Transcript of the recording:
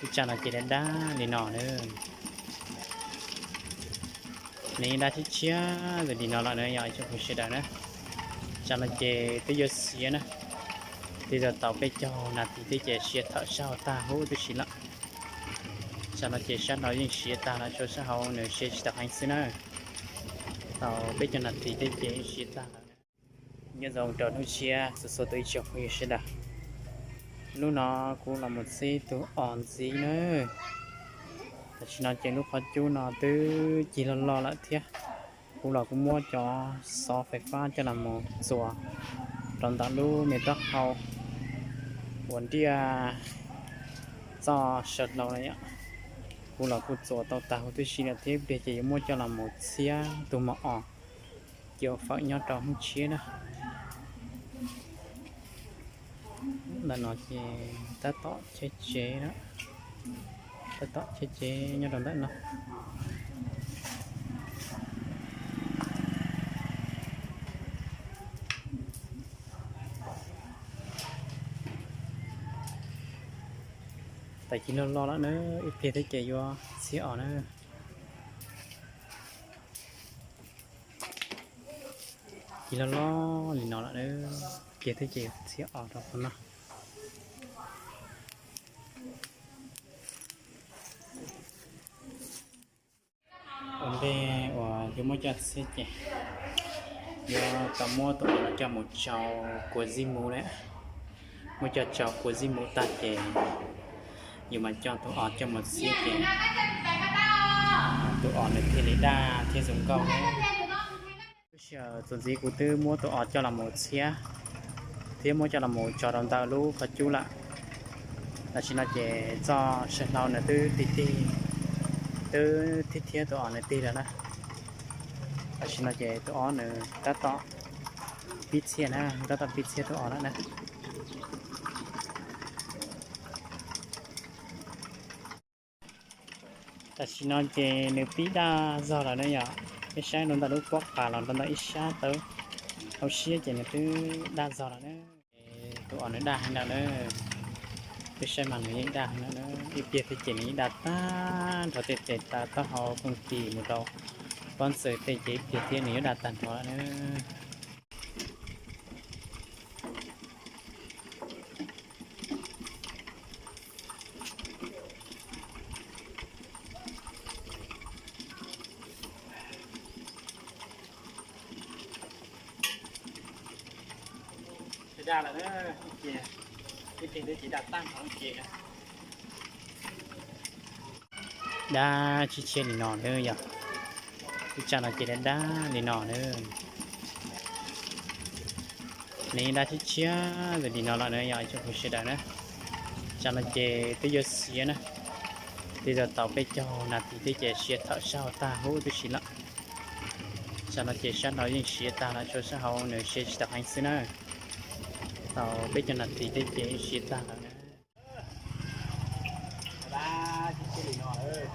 Ib tsam no ces daj daj li no na. Nws yeej daj tshiab tshiab li no lawm na yog ib tsoom phooj ywg sawv daws na. Tsam no ces twb yuav siav na, twb tau peb caug nas this thiab ces siav thawm sab hauv tag huv tib si lawm. Tsam no ces sab no yeej siav tag lawm, tshuav sab hauv nws siav tsis tau heev xwb na. Tau peb caug nas this thiab ces siav tag lawm. Nyob zoo rau hnub tshiab txhua txhua tus ib tsoom phooj ywg sawv daws. Hnub no kuv los mus txhib tus os ntxiv na. Tam sim no ces lub qhov cub no twb cig loj loj lawm thiab. Kuv los kuv muab cov xov fais fab coj los mus txuas rau ntawm lub me taub hau uas ntiaj txoj saw hlau na yom. Kuv los kuv txuas tau tag huv tib si lawm thiab, ib pliag ces yuav muab coj los mus txhiab tus mos os cia ua fawm nyob rau hnub tshiab na. Ntawm no ces tab tom cheb tsev na, tab tom cheb tsev nyob rau ntawm no. Tam sim no loj loj lawm na, ib pliag thiab ces yuav txhiab os na. Cig loj loj li no lawm na, ib pliag thiab ces yuav txhiab os rau qhov no. Ua ntej uas yuav muab coj txhiab ces yuav tau muab tus os no coj mus tsau kua zib muv na. Muab coj tsau kua zib muv tag ces yus mam coj tus os coj mus txhiab ces tus os nws thiaj li daj thiab zoo nkauj na. Lub sij hawm txuas ntxiv kuv twb muab tus os coj los mus txhiab thiab muab coj los mus tso rau ntawm lub qhov cub lawm. Tam sim no ces txoj saw hlau nws twb tig tig, twb thib thiab tus os nws tig lawm na. Tam sim no ces tus os nws tab tom pib txhiab na, tab tom pib txhiab tus os lawm na. Tam sim no ces nws pib daj zog lawm na yom. Peb saib rau ntawm lub pob qa los rau ntawm ib sab tawb hauv siab ces nws twb daj zog lawm na. Tus os nws daj heev lawm na. Peb saib mas nws yeej daj heev lawm na. Ib pliag thiab ces nws yeej daj tag nrho tej tes taw taub hau kooj tis mus rau pob ntxawg tej ces ib pliag thiab nws yuav daj tag nrho lawm na. Daj lawm na, ib pliag, ib pliag twb ces daj tag nrho ib ce na. Daj tshiab tshiab li no na yom. Ib tsam no ces daj daj li no na. Nws daj tshiab tshiab li no lawm na yog ib tsoom phooj ywg sawv daws na. Tsam no ces twb yuav siav na, twb tau peb caug nas this thiab ces siav thawm sab hauv tag huv tib si lawm. Tsam no ces sab no yeej siav tag lawm, tshuav sab hauv nws siav tsis tau heev xwb na. Tau peb caug nas this thiab ces siav tag lawm na. Daj tshiab tshiab li no lawm.